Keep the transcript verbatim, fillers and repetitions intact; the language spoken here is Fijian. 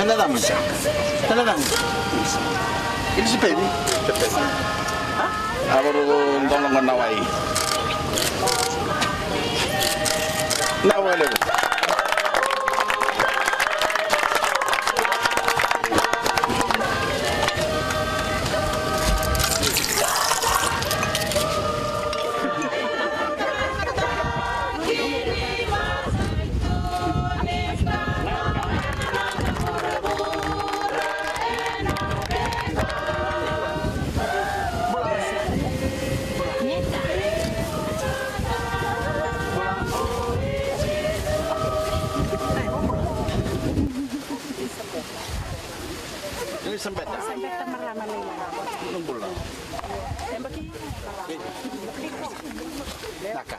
Ela cama. Ela cama. Elisapeci. Ava ru dologa na wai. Na wai levu. Elisabeta. Elisabeta marama levu. Bula. Naka.